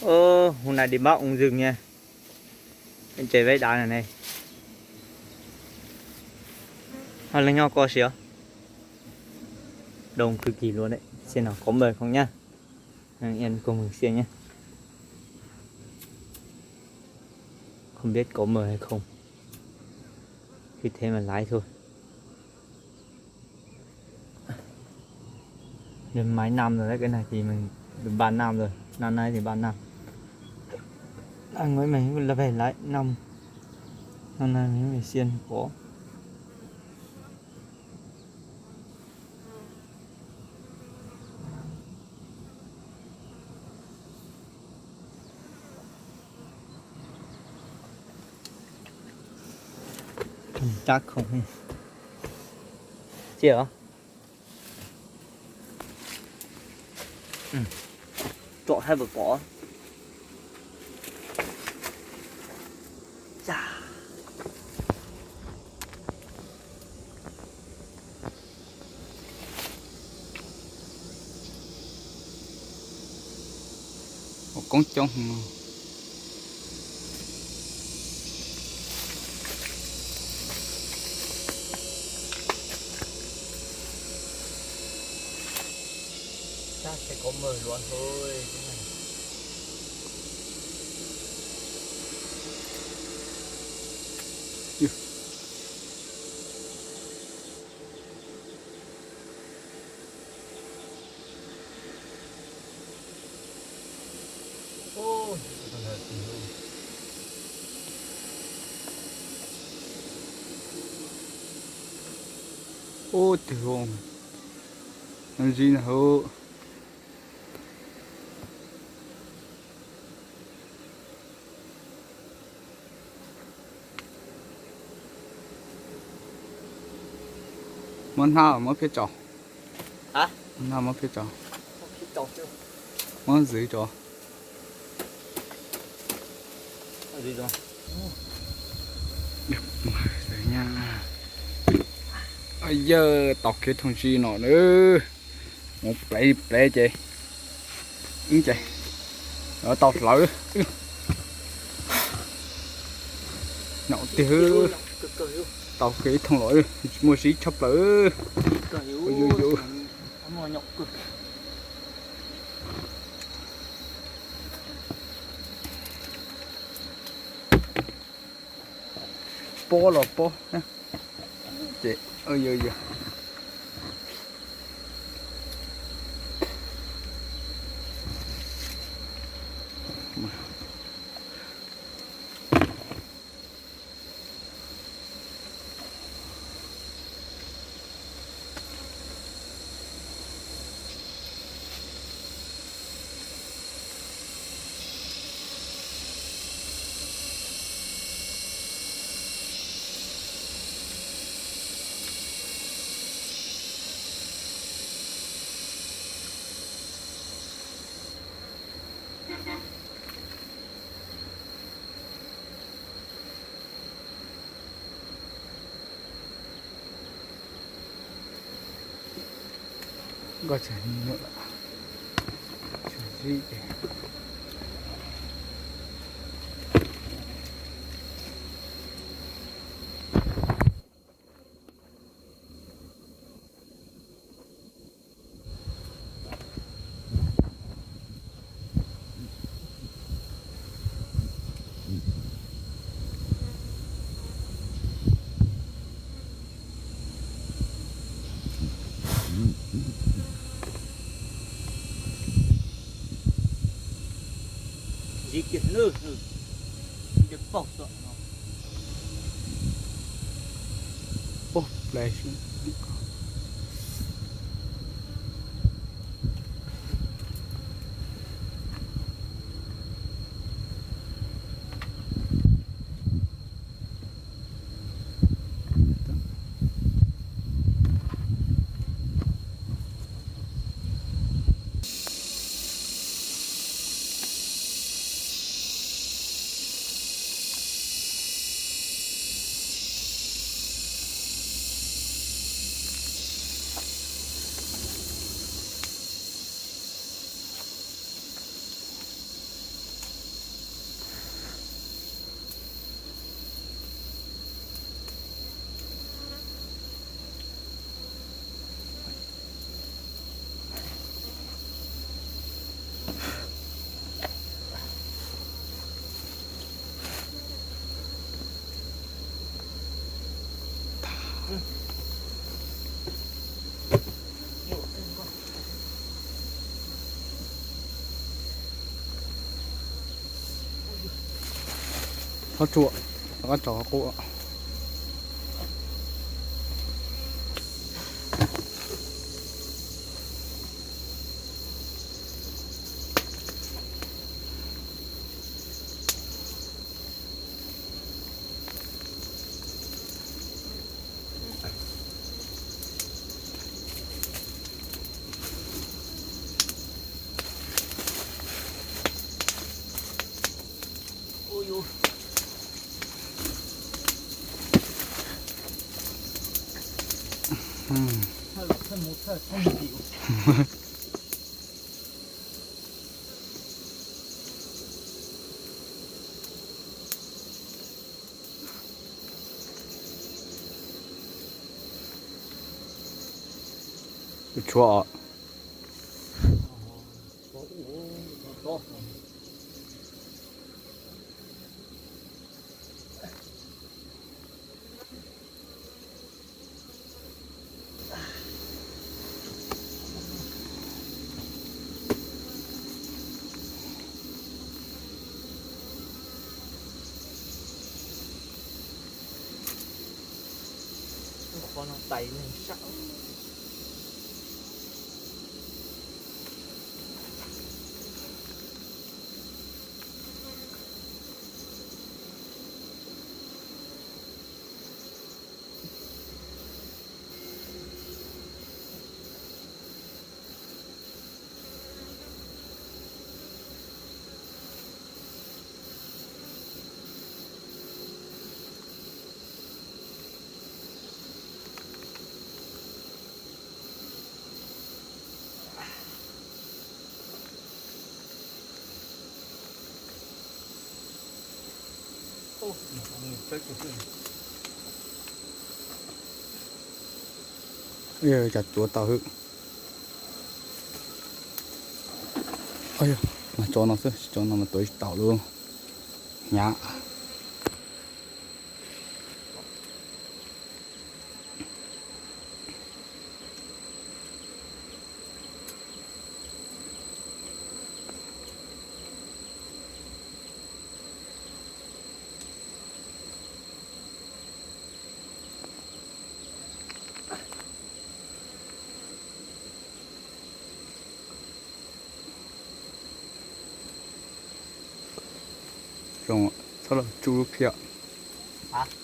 Ơ, hôm nay đi bắt ông rừng nha. Anh chạy váy đá này này. Ho leej nyob koj siab. Đông cực kỳ luôn đấy. Xem nào có mời không nhá. Anh em cùng mình xem nhé. Không biết có mời hay không. Cứ thế mà lái thôi. Được mấy năm rồi đấy, cái này thì mình được ba năm rồi. Năm nay thì ba năm. Anh với mình là về lái năm. Năm nay mình về xiên có. Chắc không. Chưa hả? Trọ hai vợ có. Chà. Ua koob coob. Chắc sẽ có mời luôn thôi. Ub, twg zoo, no zib na hauv. Muab hnab, muab phiab tso. Muab hnab, muab phiab tso. Muab ntxwv tso. Yawg, tau kev thooj zib no na. Mus plev plev ces, ces tau hlawv. Nyaum tiag, tau kev thooj los muaj zib tshaj plaws. Pob los pob ces, yog yog. Nkoj tsam nyuam, tsam zib ces. Zib kiag no, paug tom no. Ub, ple xwb. Qhov tsua, qhov tsua qub. Tshuav os. Qhov no tais neeg sab. Cas tuav tau hwb. Mas tso no xwb, tsis tso no mas tuav tsis tau lawm. Hnyav. Zoo, txhob los tsuj lub phiaj.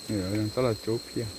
Zoo, txhob los tsuj phiaj.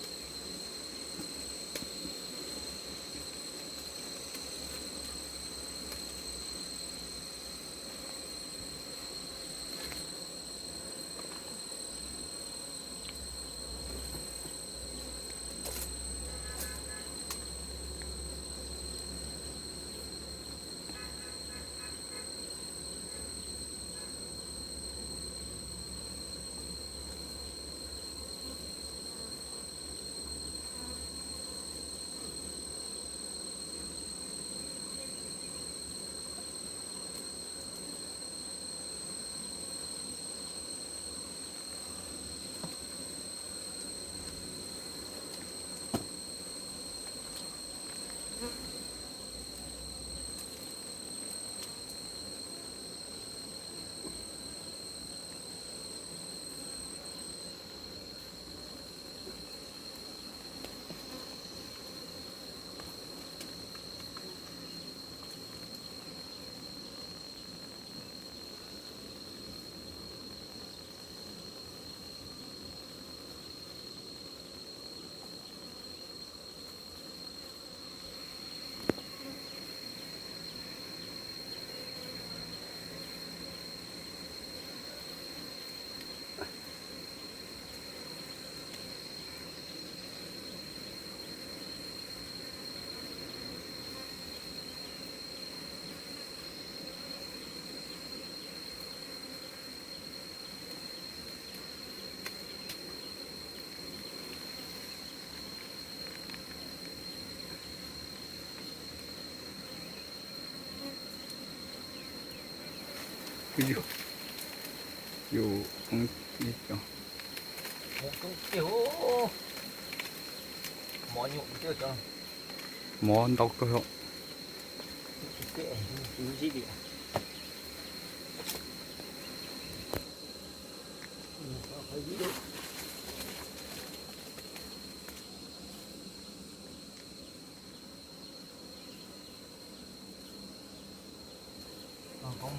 Yus, yus, mov ntau kawg os. Tsis teb, tsis zib li. Qhov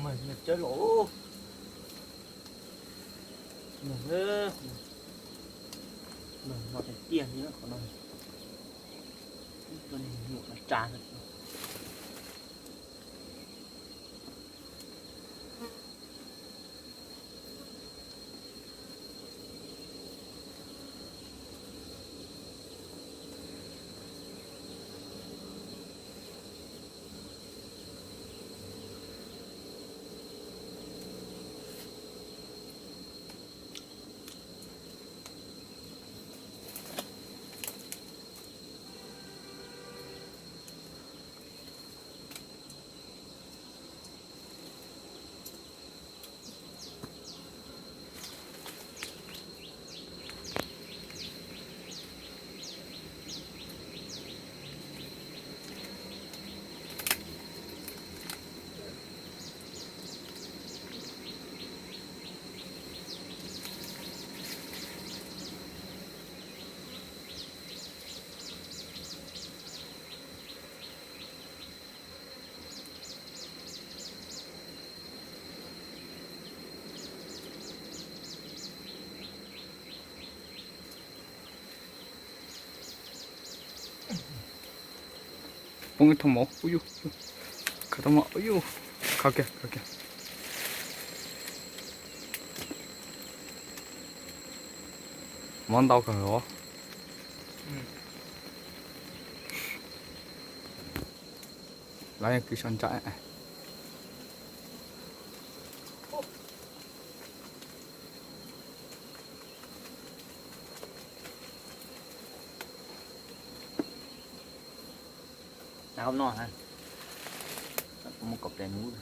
mawg no tsawb los, mawg, mawg no tiag tiag li qhov no, ib co niag nyuam no tsa. Poob ib thooj mov, ub yuj, khaws tau mov, ub yuj, khaws kiag, khaws kiag. Mov ntau kawg os. Lawv yeej kwv sab ntsaj. Noj na, kuv mus kom pliag nub.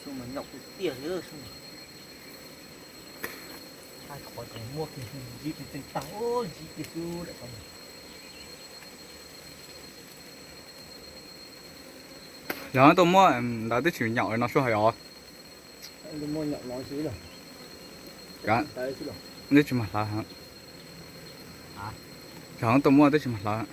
Xyoo mas nyaum tiag tiag li xyoo. Hais qhov ces muaj kiag ntsib kiag tseem tag, ntsib kiag xwb daim tau. Yog tuaj muab ntawd twb tsis nyaum no sub hais os. Twb tsis mag hlawv. Yog tuaj muab twb tsis mag hlawv.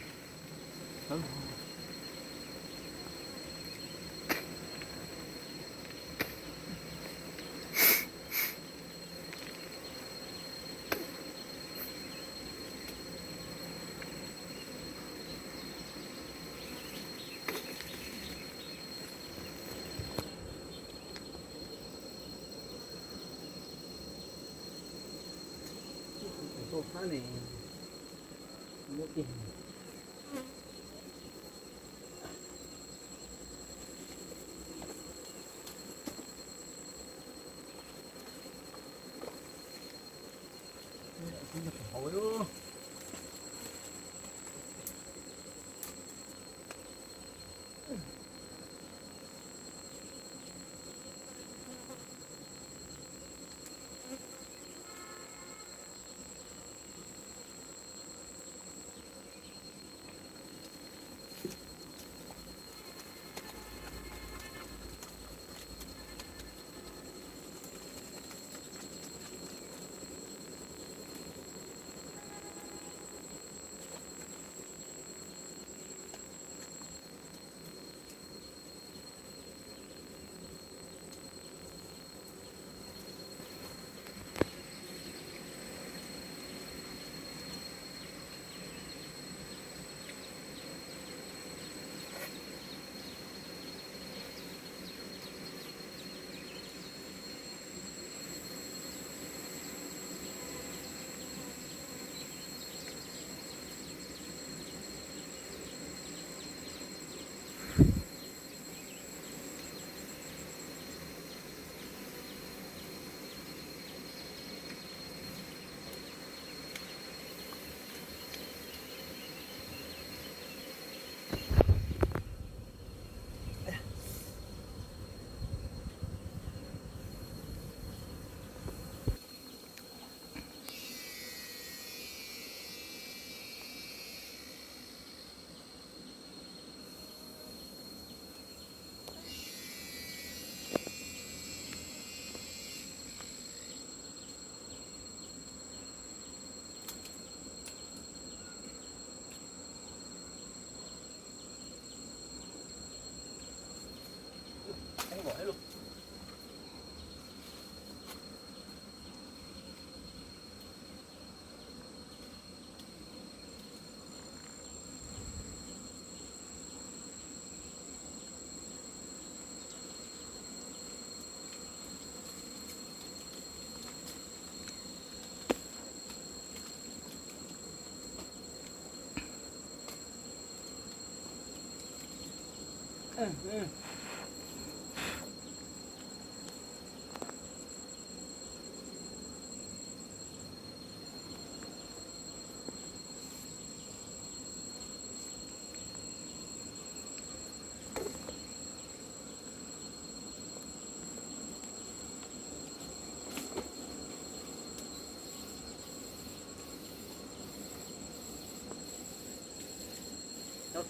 Cov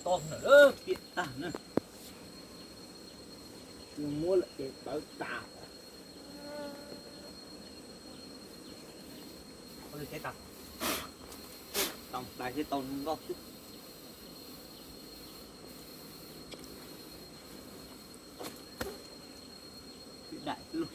to na, piam tag na. Muab lawm ces tawv tas. Tau hlais thiab tau nkoj xwb. Daim xwb lauj.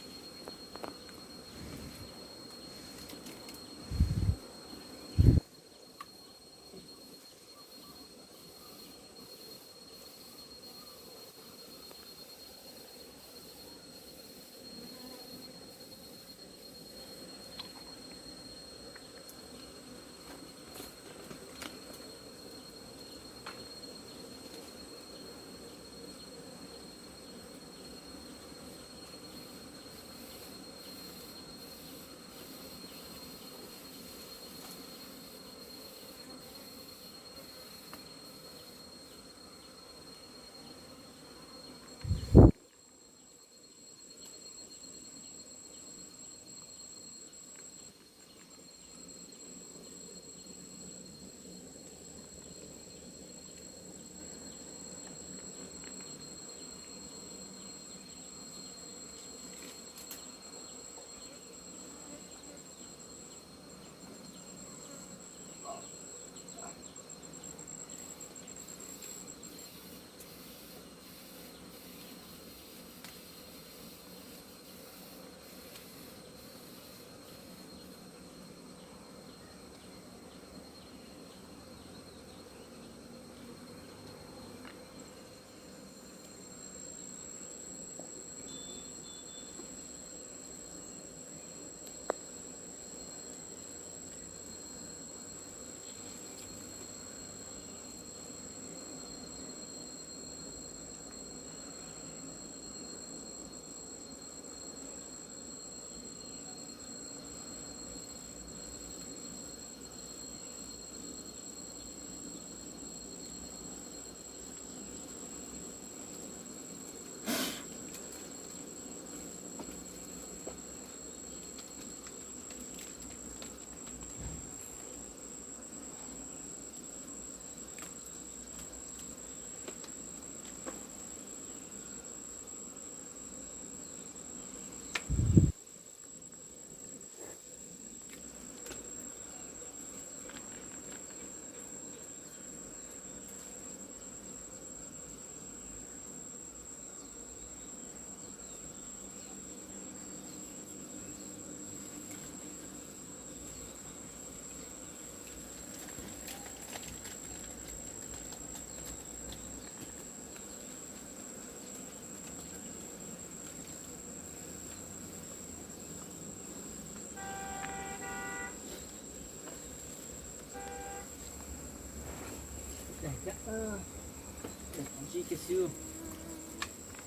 Daim thiab, daim qhov ntsib kiag xwb,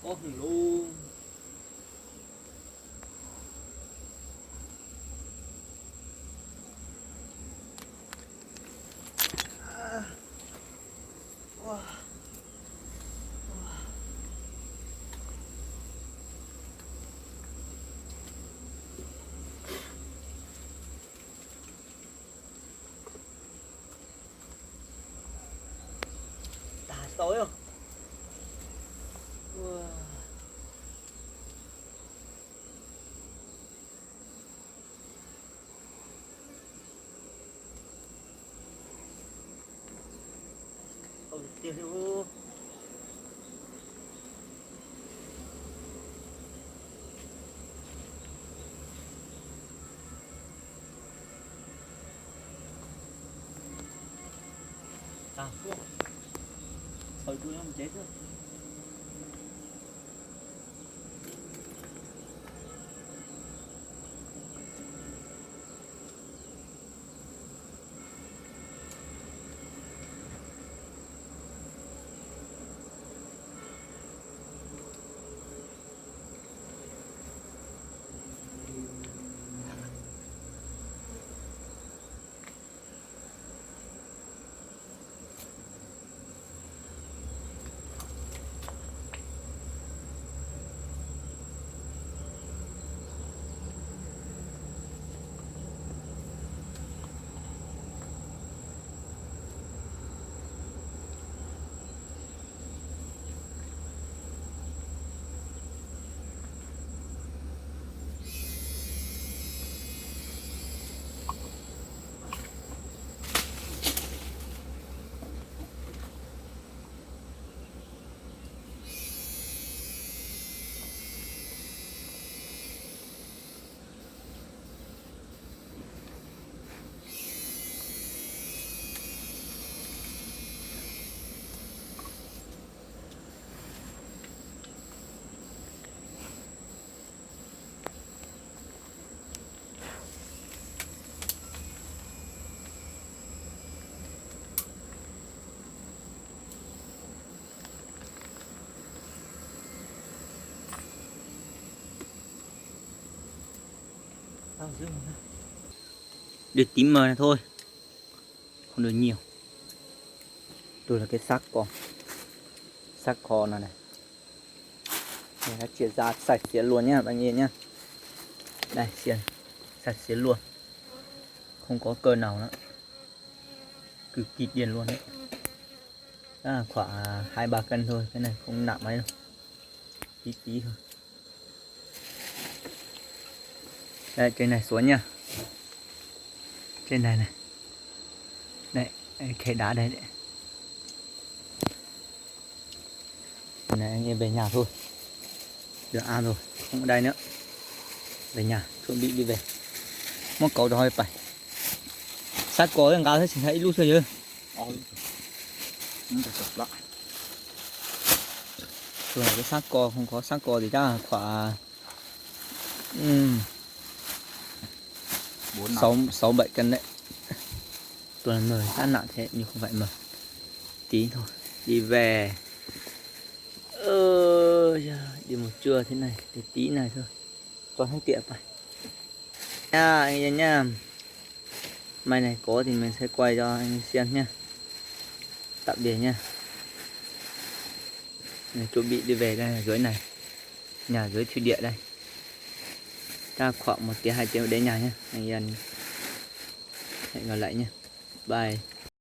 ob hwm lauj. Tag tau. Tau tiag li. Tag, txhaws dua nyob mus tsev xwb. Được tí mờ này thôi, không được nhiều. Tôi là cái xác con, xác kho no na. Đây, nó chia ra sạch sẽ luôn nhá, bạn nhìn nhá. Đây, chia sạch sẽ luôn. Không có cơn nào nữa. Cực kỳ điên luôn đấy. Chắc là khoảng hai ba cân thôi, cái này không nặng mấy đâu. Tí tí thôi. Đây, trên này xuống nha. Trên này này. Đây, khe đá đây. Này, anh em về nhà thôi. Được ăn rồi, không ở đây nữa. Về nhà, chuẩn bị đi về. Muab kauv rau hauv pais. Sab ko nqa thiab tsis nqa ib lub xwb yog. Tus sab ko, không có sab ko thì chắc là khoảng sáu bảy cân đấy. Tuần mười sát nặng thế nhưng không phải mờ. Tí thôi, đi về. Ơ, đi một trưa thế này thì tí này thôi. Cho hết tiệm vậy. Nha, anh em nha. Mai này có thì mình sẽ quay cho anh xem nha. Tạm biệt nha. Này, chuẩn bị đi về đây, dưới này. Nhà dưới thủy địa đây. Chắc khoảng một tiếng hai tiếng đến nhà nhé. Anh em hẹn gặp lại nhé. Bye.